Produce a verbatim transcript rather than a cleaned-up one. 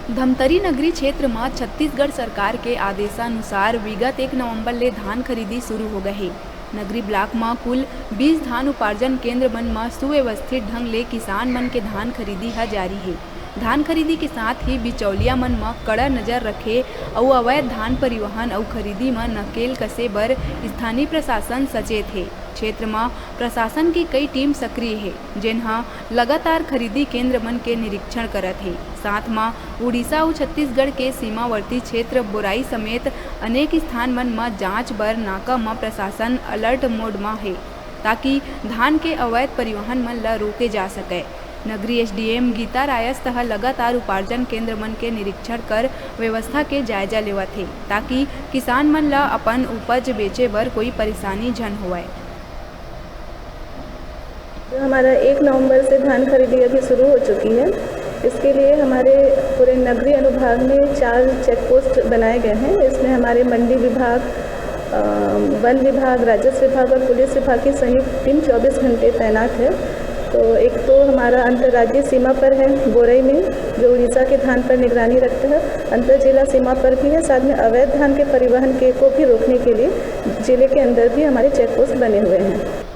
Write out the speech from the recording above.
धमतरी नगरी क्षेत्र म छत्तीसगढ़ सरकार के आदेशानुसार विगत एक नवंबर ले धान खरीदी शुरू हो गए हे। नगरी ब्लॉक म कुल बीस धान उपार्जन केंद्र मन म सुव्यवस्थित ढंग ले किसान मन के धान खरीदी ह जारी हे। धान खरीदी के साथ ही बिचौलिया मन म कड़ा नजर रखे अउ अवैध धान परिवहन अउ खरीदी म नकेल कसे बर स्थानीय प्रशासन सचेत हे। क्षेत्र म प्रशासन के कई टीम सक्रिय हे, जेन ह लगातार खरीदी केंद्र मन के निरीक्षण करत हे। साथ म उड़ीसा अउ छत्तीसगढ़ के सीमावर्ती क्षेत्र बोराई समेत अनेक स्थान मन म जांच बर नाका म प्रशासन अलर्ट मोड म हे, ताकि धान के अवैध परिवहन मन ल रोके जा सकय। नगरीय एसडीएम गीता रायस्थ ह लगातार उपार्जन केंद्र मन के निरीक्षण कर व्यवस्था के जायजा लेवत हे, ताकि किसान मन ल अपन उपज बेचे बर कोई परेशानी झन होवय। जो हमारा एक नवंबर से धान खरीदी अभी शुरू हो चुकी है, इसके लिए हमारे पूरे नगरीय अनुभाग में चार चेक पोस्ट बनाए गए हैं। इसमें हमारे मंडी विभाग, अ, वन विभाग, राजस्व विभाग और पुलिस विभाग की संयुक्त टीम चौबीस घंटे तैनात है। तो एक तो हमारा अंतर्राज्यीय सीमा पर है बोरई में, जो उड़ीसा के धान पर निगरानी रखता है, अंतर जिला सीमा पर भी है, साथ में अवैध धान के परिवहन के को भी रोकने के लिए जिले के अंदर भी हमारे चेक पोस्ट बने हुए हैं।